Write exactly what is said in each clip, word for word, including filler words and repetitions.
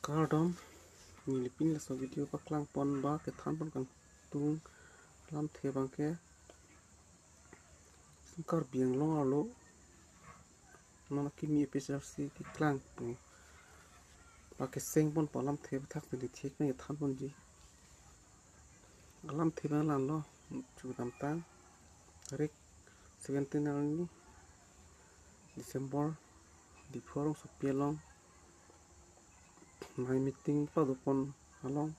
Kardom, neli pini laso video paklang pon ba kethan pon kangtung alamthe abang ke, Karbi Anglong arlo non akimi A P H L C keklang pu ba keseng pon pu alamthe aputhak neli thik nangthan ponji. Alamthe abang la-anlo, chudamtang tarik seventeen arni December, Diphu arongsopi along nai meeting pado pon along,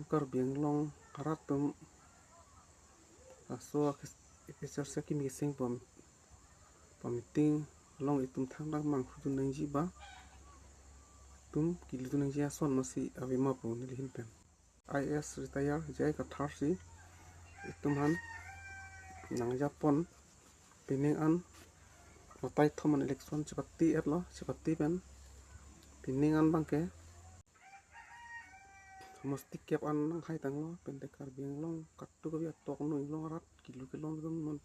Karbi Anglong arat atum laso A P H L C akimi keseng pon pu meeting along itum thangta manghu dun nangji ba itum kelu dun nangji ason masi ave ma pu neli ahin pen. I A S retire J I Kathar si itum aphan nangja pon, pining an batai thom an election chepate-etlo, chepate pen pining an abang ke homosti kep an nanghai tanglo, pen te Karbi Anglong kadokave atok no inglong arat kelu kelong atum non,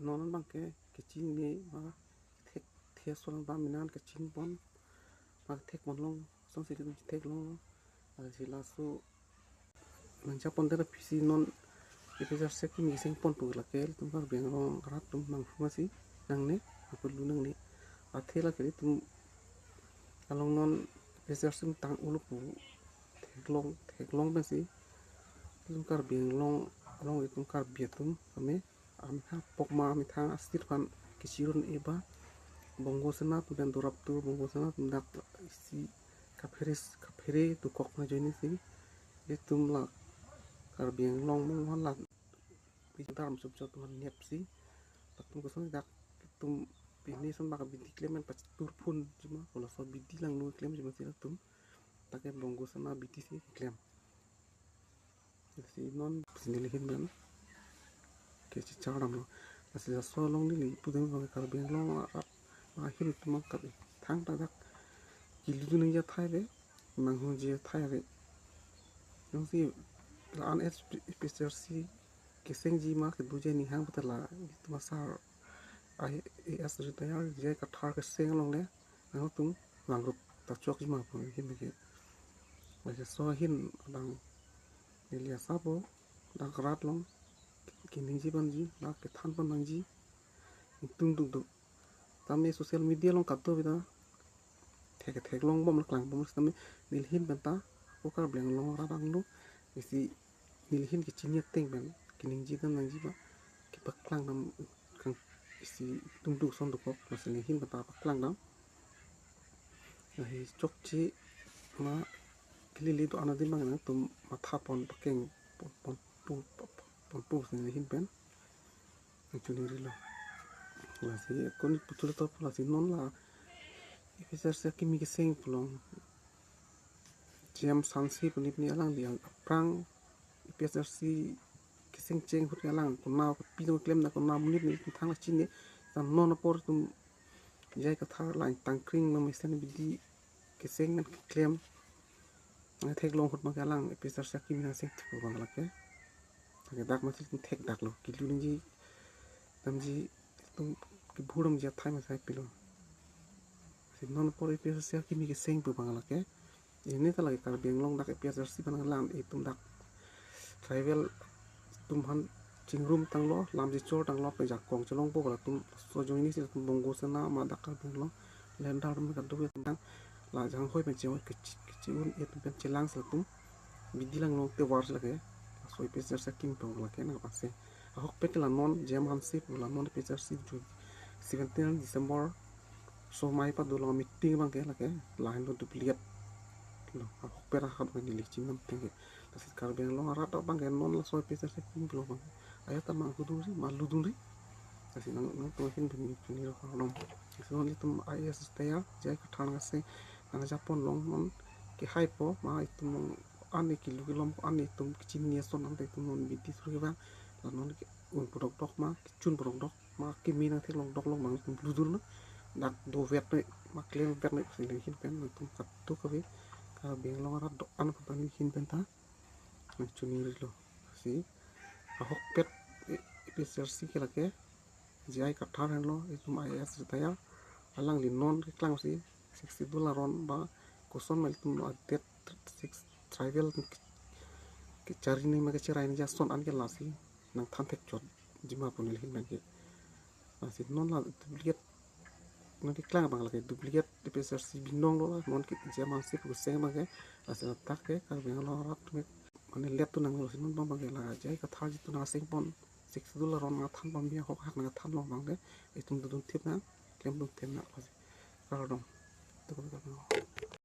non abang ke kechini ma thekthe ason ba minan kechini pon ma thek pon long, song si itum thek long. Lasi laso nangja pon te la pisi non A P H L C akimi keseng pon pu lake itum Karbi Anglong arat atum manghu masi nangne, ako lu nangne. Athe lake itum along non A P H L C tang ulo pu theklong, theklong pensi itum Karbi Anglong along itum Karbi atum kami amethang apok ma amethang asir aphan kechirun-e ba Bongo Sena atum pen dorap tur Bongo Sena atum dak isi kaphere, kaphere dokok na ajoine si itum la Karbi Anglong mong la pidar masuk jot man niap si latum koson dak itum pini son bak bidi klem an pachitur phunji ma, ko laso bidi langno klemji ma si latum, ta ke Bongo Sena bidi si klem. Si non si neli ahin pen kechichar damlo. Lasi laso along neli pudam abang Karbi Anglong arat ahin atum kap thangta dak kelu dun nangji athai ave, manghunji athai ave. Jongsi la-an A P H L C kesengji ma kedoji aning hang puta la itum asar I A S retire J I Kathar keseng along le nangtum vangrup ta chokji ma pu ahin ke. Lasi laso ahin abang neli asa po dak rat along keningje ponji, dak kethan pon nangji, ingtung dukduk. Tame social media along kadokave ta thek theklong bom, klang bom, tame neli ahin pen ta ako Karbi Anglong arat angno isi neli ahin kechini ateng pen keningje dam nangji ba kepaklang dam kang isi ingtung duk ason dokok, lasi neli ahin pen ta paklang dam. Ahi chokche ma kelele do-an adim abang nangtum matha pon pakeng pon, pon pu, pon pu si neli ahin pen nangchonirilo. Lasi ako neli puthot to pu lasi non la A P H L C akimi keseng pu along J M Hanse pu ne pini alangli aphrang A P H L C keseng cheng ahut alang konat kopi dong klem na konat monit neli thang la chini. Tan non apor itum J I Kathar la ingtang kring ma mesen bidi keseng an keklem nangtheklong ahut abang ke alang A P H L C akimi nangcheng thek abang lake. Ta ke dak masi itum thekdaklo, kelu nangji damji itum kebur damji athai masi pilo. Si non apor A P H L C akimi keseng pu abang lake. Pini ta lake Karbi Anglong dak A P H L C abang la-an itum dak tribal atum aphan chingrum tanglo, lam chichor tanglo, pe jakong chelongpo latum, laso ajoine si latum Bongo Sena ma dak Karbi Anglong lender atum kadokave atum tang la janghoi pen chehoi kechi, kechi-un-e atum pen chelang si latum bidi langno tovar si lake laso A P H L C akimi pu lake nangpase. Ahokpet la non J M Hanse pu la non A P H L C June seventeen December somai pado along meeting abang ke lake lahenlo duplicate lo, ahokpet ahat abang neli chinam ateng ke. Lasi Karbi Anglong arat abang ke non laso A P H L C akimi pu abang ke ajat ta manghu dunri, ma lu dunri. Lasi nang, nangtum ahin pen neli chonirilo kardom. Lasi non itum I A S retire J I Kathar nangkeseng nangja pon along non kehai po ma itum along an-e kelu kelong an-e itum kechini ason anta itum non bidi sur kevang la non ke-un pu dokdok ma kechun pu dokdok ma akimi nangtheklong doklo abang itum lu dun na dak dovet noi ma klemvet noi si neli ahin pen nangtum kadokave Karbi Anglong arat do-an aphan neli ahin pen ta nangchonirilo. Si ahokpet A P H L C ke lake J I Kathar henlo, itum I A S retire, alangli non keklang si Sixth Schedule aron ba Koson ma ilitum lo adet six tribal ke, kecharine ma kecherai ni ason an ke lasi nangthan thekchot jima pu neli ahin abang ke. Lasi non la duplicate, non keklang abang lake duplicate A P H L C binong lo la, non ke jam ansi pu seng abang ke, lasi ladak ke Karbi Anglong arat atum ke mane let tu nang lo, lasi non abang abang ke la J I Kathar ji tu nang aseng pon, Sixth Schedule aron nangthan pon, bihek hok hak nangthan lo abang ke, itum dodun thip nang, klem dun thip nang, lasi kardom. Tu ko kardom.